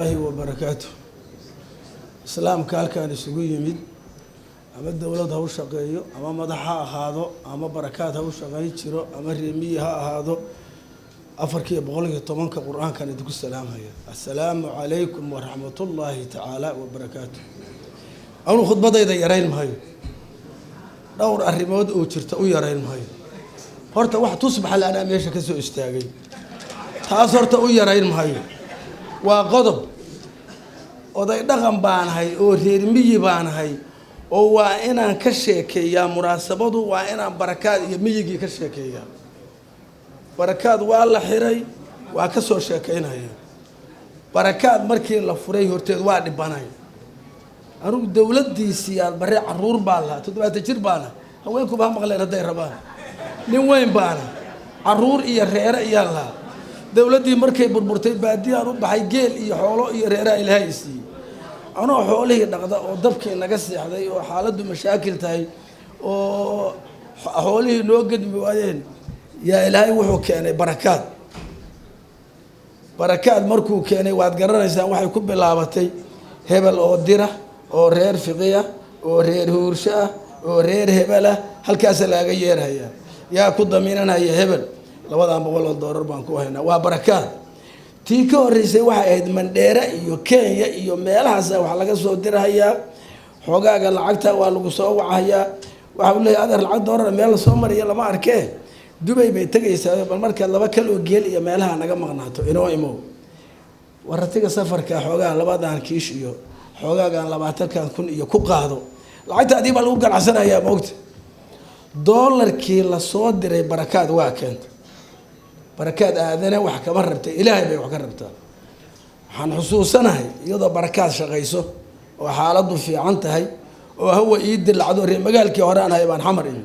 Wabarakaatu. Islaamka halkaan isugu yimid, ama dowlad ha u shaqeeyo, ama madax ha ahaado, ama Barakaad ha u shaqayn jiro, ama reemiyi ha ahaado, afarkiiyo boqolkiyo tobanka Qur-aankan idinku salaamaya. Assalaamu calaykum waraxmatullaahi tacaala wabarakaatu. Anuu khudbadayda yarayn maayo, dhowr arrimood oo jirta u yarayn maayo. Horta wax tusbaxa anaa meesha ka soo istaagay, taas horta u yarayn maayo. Waa qodob. Oday dhaqan baanahay oo reer miyi baanahay, oo waa inaan ka sheekeeyaa munaasabadu, waa inaan Barakaad iyo miyigii ka sheekeeyaa. Barakaad waa la xiray, waa ka soo sheekeynaya. Barakaad markii la furay horteed waa dhibanay. Anugu dowladdiisii aad bare caruur baan lahaa, 70 jir baana, haweenkuba ha maqleen hadday rabaan, nin weyn baana, caruur iyo reere iyaan lahaa. Dowladdii markay burburtay baadiyaan u baxay, geel iyo xoolo iyo reeraha Ilaahay siiyey. Anoo xoolihii dhaqda oo dabkii naga seexday oo xaaladdu mashaakil tahay oo xoolihii noo gedmi waayeen, yaa Ilaahay wuxuu keenay Barakaad. Barakaad markuu keenay, waad garanaysaan waxay ku bilaabatay: hebel oo dira oo reer Fiqiya oo reer Huursho ah oo reer hebel ah, halkaasa laaga yeerhayaa, yaa ku daminanaya? Hebel 200 oo doolar baan ku haynaa. Waa Barakaad. Tii ka horreysay waxay ahayd Mandheere iyo Kenya iyo meelahaasa wax laga soo dirhayaa. Xoogaaga lacagta waa lagu soo wacahayaa, waxa uu leeyahy: "Adeer, lacag doolar meel lasoo mariya lama arkee, Dubay bay tegaysaa, bal markaad laba kaloo geel iyo meelaha naga maqnaato inoo imow." Waratiga safarka xoogaa labadan kiish iyo xoogaagan 20-kan kun iyo ku qaado. Lacagta adii baa lagu ganacsanayaa, maogta? Doolarkii lasoo diray Barakaad waa keentay. Barakaad aadane wax kama rabtay, Ilaahay bay wax ka rabtaa. Waxaan xusuusanahay iyadoo Barakaad shaqayso oo xaaladdu fiican tahay oo hawa ii dilacdo, reer magaalkii hore aan hay baan Xamar imi.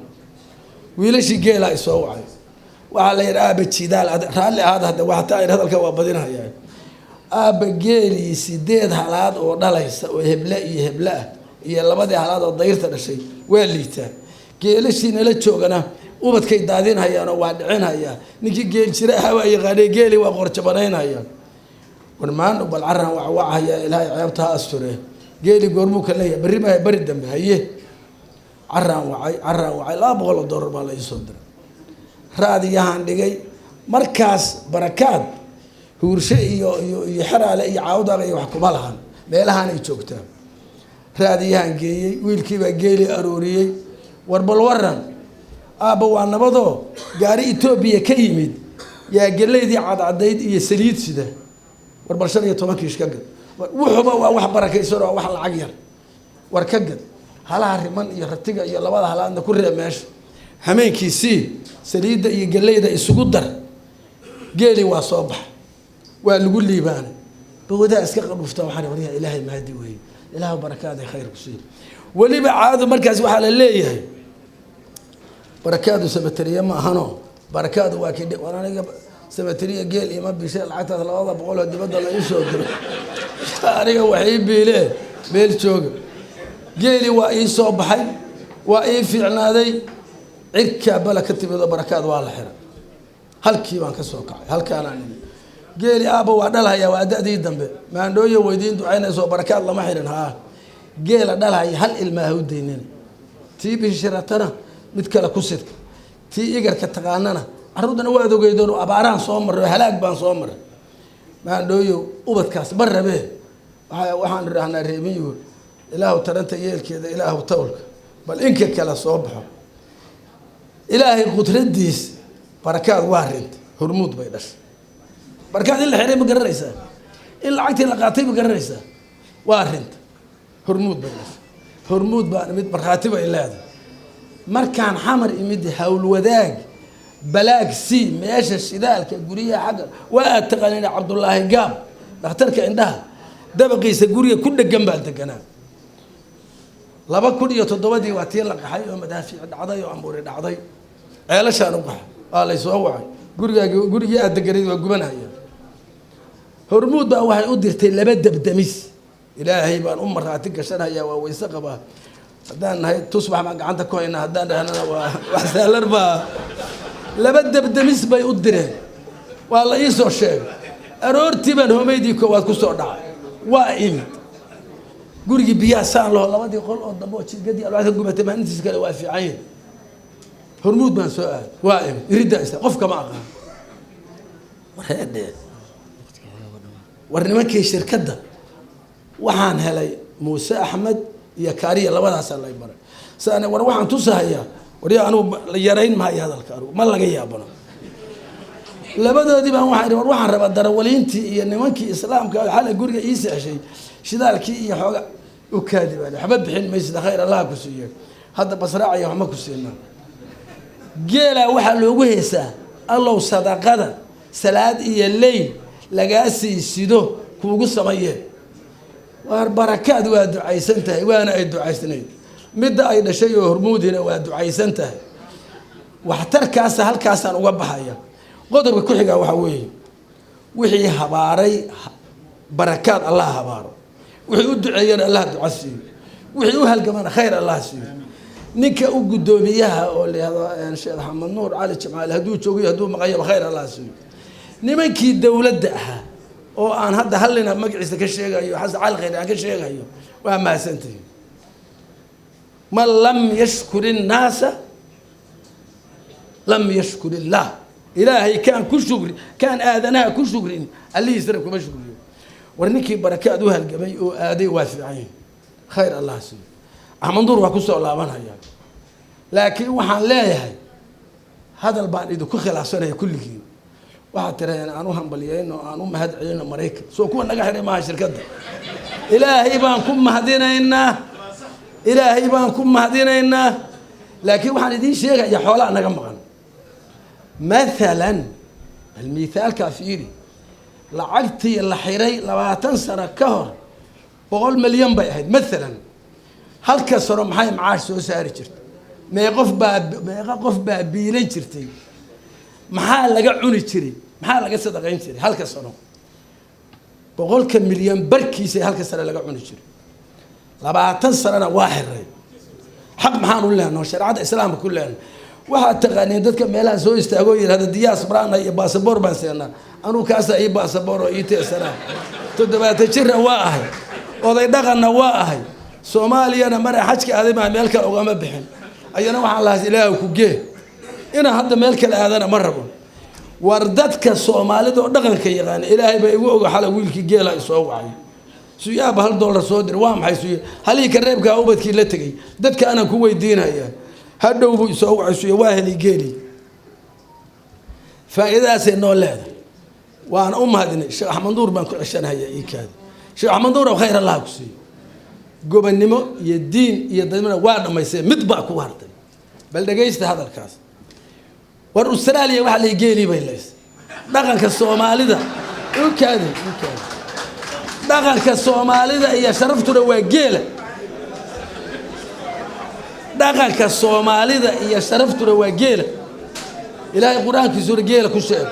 Wiilashii geelaa isoo wacay. Waxaa la yidhi: "Aaba jidaal, raalli ahaada." Hadda waxtaa hadalka waa badinhayaa. "Aaba, geelii 8 halaad oo dhalaysa oo heble iyo heble ah iyo labadii halaad oo dayrta dhashay waa liitaa. Geelashii nala joogana ubadkay daadinhayaanoo waa dhicinhayaa. Ninkii geel jira ahaa waa yaqaanay, geelii waa qoorjabanaynhayaa. War maandho bal caran wacwachayaa, Ilaahay ceebta ha asture. Geeli goormuu ka leeyahay? Berri maaha, beri dambe." Haye, caraan wacay, caraan wacay, 200 oo doolar baa la iisoo diray. Raadiyahaan dhigay markaas. Barakaad Huurshe iyo Xeraale iyo Caawdaaq iyo wax kuma lahan, meelahaanay joogtaa. Raadiyahaan geeyey, wiilkiibaa geeli arooriyey. "War bal waran, aabba." "Waa nabadoo gaari Etoobiya ka yimid yaa geleydii cadcadayd iyo saliid sida. War bal 15 kiish ka gad. Wuxuba waa wax barakaysan oo wax lacag yar. War ka gad halaha riman iyo ratiga iyo labada halaadna ku reeb meesha. Hameenkii sii saliidda iyo geleyda isugu dar." Geeli waa soo baxa, waa lagu liibaanay. Bawadaha iska qadhufta. Waxaan waryaa, Ilaahay mahadi weeye, Ilaah barakaaday khayr ku siiyo. Weliba caado markaas waxaa la leeyahay Barakaadu samateriye ma ahano, Barakaadu waa kii. War aniga samateriya geel ima bishe, lacagtaas 200 oo dibadda la iisoo diro aniga wax ii biilee, meel jooga. Geeli waa ii soo baxay, waa ii fiicnaaday. Cirkaa bala ka timid oo Barakaad waa la xiray. Halkii baan ka soo kacay, halkaanaan imi. "Geeli aabba waa dhalhaya, waa da-dii dambe. Maandhooyo weydiin ducaynayso, Barakaad lama xirin. Haa, geela dhalhaya hal ilmaa ha u daynina. Tii bishiratana mid kale ku sidka, tii igarka taqaanana carruurdana waad ogeydoon. Abaaraan soo marray, halaag baan soo maray. Maandhooyo ubadkaas ma rabee." Waxaan idhahnaa reemiyuhu: "Ilaahu taranta yeelkeeda, Ilaahu tawlka bal inka kale soo baxo." Ilaahay qudradiis, Barakaad waa rintay, Hormuud bay dhashay. Barakaad in la xiray ma garanaysaa? In lacagtii la qaatay ma garanaysaa? Waa rintay, Hormuud bay dhashay. Hormuud baan imid, markhaati bay leedahay. Markaan Xamar imid, Howlwadaag Balaag C, meesha shidaalka guryaha xagga waa aad taqaaniin, Cabdullaahi Gaab dhakhtarka indhaha dabaqiisa guriga ku dhegan baa deganaa. 2007-dii waa tii la qaxay oo madaafiic dhacday oo ambuuri dhacday. Ceelashaan u qaxay, waa laysoo wacay: "Gurigaagi, gurigii aad deganayd waa gubanaya." Hormuud baa waxay u dirtay laba dabdamis. Ilaahay baan u markhaati gashanhayaa, waa wayse qabaa. Haddaan nahay tusbax baan gacanta ku haynaa, haddaan dhahnana waa wax saalar baa. Laba dabdamis bay u direen, waa la iisoo sheegay. Aroortii baan hoomeydii koowaad ku soo dhacay. Waa imid gurigii, biyaha saan laho, labadii qol oo dambe oo jigadii alwaaxda gubatay, maalintiis kale waa fiican yahay. Hormuud baan soo aaday, waa imid, iriddaa ista, qof kama aqaan. Wareedhe, war nimankii shirkadda waxaan helay Muuse Axmed iyo Kaariya, labadaasaa lay baray. Saan war waxaan tusahayaa, waryaa, anugu la yarayn maayo hadalka, anugu ma laga yaabano. Labadoodii baan waxaan ihi, war waxaan rabaa darawaliintii iyo nimankii islaamka xalay guriga ii seexshay, shidaalkii iyo xooga u kaadi baa. Waxba bixin maysid, khayr Allaha ku siiyo. Hadda basraaciya waxma ku siinaa. Geelaa waxaa loogu heesaa, allow sadaqada salaad iyo leyl lagaa sii sido kuugu samayee. Waar barakaad waa ducaysan tahay, waana ay ducaysnayd. Midda ay dhashay oo Hormuudina waa ducaysan tahay. Waxtarkaasa halkaasaan uga baxaya. Qodobka ku xigaa waxaa weeye, wixii habaaray Barakaad Allah habaaro, wixii u duceeyana Allah duco siiyo, wixii u halgamana khayr Allah siiyo. Ninka u guddoomiyaha oo la yihahdo Sheekh Axmed Nuur Cali Jimcaale, hadduu joogiyo hadduu maqayaba, khayr Allah siiyo. Nimankii dowladda ahaa oo aan hadda hallina magaciisa ka sheegayo, Xasan Cali Khayr aan ka sheegayo, waa mahadsantihin. Man lam yashkur innaasa lam yashkur illaah. Ilaahay kaan ku shukri, kaan aadanaha ku shukrin, allihiisana kuma shukriyo. War ninkii Barakaad u halgamay oo aaday waa fiican yihin, khayr Allah siiyo. Axmed Nuur waa kusoo laabanaya, laakiin waxaan leeyahay hadal baan idinku khilaafsanaya kulligiin. Waxaad tirahdeen aan u hambaliyeyno, aan u mahad celino Maraykan. Soo kuwa naga xiray maaha shirkadda. Ilaahay baan ku mahadinaynaa, Ilaahay baan ku mahadinaynaa. Laakiin waxaan idiin sheegaya xoolaa naga maqan. Mathalan, almithaalkaa fiiri, lacagtii la xiray 20 sano ka hor 100 milyan bay ahayd mathalan. Halka sano maxay macaash soo saari jirtay? Meeqa qof baa biilan jirtay? Maxaa laga cuni jiray? Maxaa laga sadaqayn jiray? Halka sano 100ka milyan barkiisa halka sano laga cuni jiray. 20 sanona waa xiray. Xaq maxaan u leenaho shareecada islaamka ku leenahay? Waxaad taqaaniin dadka meelaha soo istaagoo yidhahda diyaas brana iyo baasaboor baan seenaa. Anugu kaasaa ii baasaboor oo ii teesanaa. 70 jirna waa ahay, oday dhaqanna waa ahay. Soomaaliyana mara xajka aaday maa meel kale ugama bixin. Ayana waxaan lahaa Ilaah ku gee, inaan hadda meel kale aadana ma rabo. War dadka Soomaalida oo dhaqanka yaqaana, Ilaahay baa igu oga, xala wiilkii geela isoo wacay, suyaaba $1 soo dir. Waa maxay suya halihii ka reebkaa ubadkii la tegey? Dadka anaan ku weydiinaya, hadhow buu isoo wacay, suya waa helay geeli. Faa'iidadaasay noo leedahay, waana u mahadinay. Sheekh Axmed Nuur baan ku ceshanahaya iikaadi. Sheekh Axmed Nuur, khayr Allah ku siiyo. Gobonnimo iyo diin iyo dadnimona waa dhammaystay, mid baa ku hartay. Bal dhegaysta hadalkaas. War Australia waxaa la geelii bay leysay. Dhaqanka Soomaalida ukaadi, ukaadi, dhaqanka Soomaalida iyo sharaftuna waa geela. Dhaqanka Soomaalida iyo sharaftuna waa geela. Ilaahay qur-aankiisuna geela ku sheego.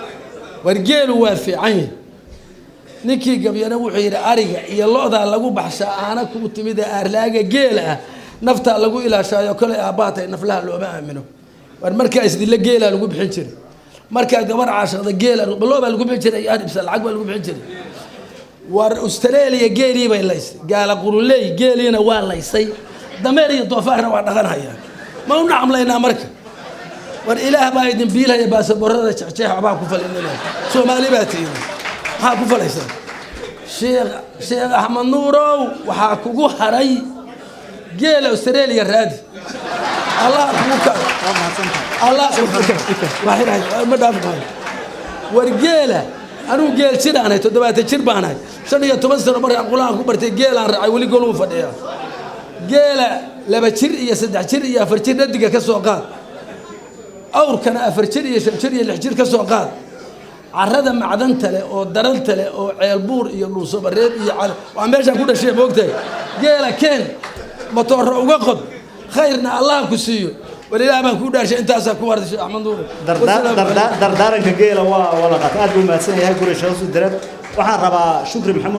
War geelu waa fiican yahi. Ninkii gabyana wuxuu yidhi, ariga iyo lo-daa lagu baxshaa aana kuu timid ee aarlaaga geela ah naftaa lagu ilaashaayo, kolay aabbahatay naflaha looma aamino. War markaa isdilla geelaa lagu bixin jiray, markaa gabar caashaqda geela loo baa lagu bixin jiray, aribsa lacag baa lagu bixin jiray. War Australia geelii bay laysay, gaala quruley geeliina waa laysay, dameer iyo doofaarna waa dhaqanhayaa. Ma u nacamlaynaa marka? War Ilaah baa idin biilhaya. Baasaboorada jexjeex waxbaa ku falinina, Soomaali baa tiini, maxaa ku falaysaa? Sheekh Axmed Nuurow, waxaa kugu haray geela Australia raadi. Allah kugu ka Allah ma dhaafi maayo. War geela, anugu geel jir aanahay, 70 jir baanahay. 15 sano markaan qur-aan ku bartay geelaan raacay, weli goluu fadhiyaa. Geela 2 jir iyo 3 jir iyo 4 jir dhadiga ka soo qaad, awrkana 4 jir iyo 5 jir iyo 6 jir ka soo qaad. Carrada macdanta leh oo daranta leh oo Ceelbuur iyo Dhuusobareeb iyo waa meeshaan ku dhashay, moogtahay. Geela keen, matooro uga qod, khayrna Allah ku siiyo. War Ilaah baan kuu dhaarshay, intaasaa ku warday, Sheekh Axmed Nuur. Dardaaranka geela waa la qaatay. Aad buu mahadsan yahay guri shaqo direed. Waxaan rabaa Shukri Maxamuud.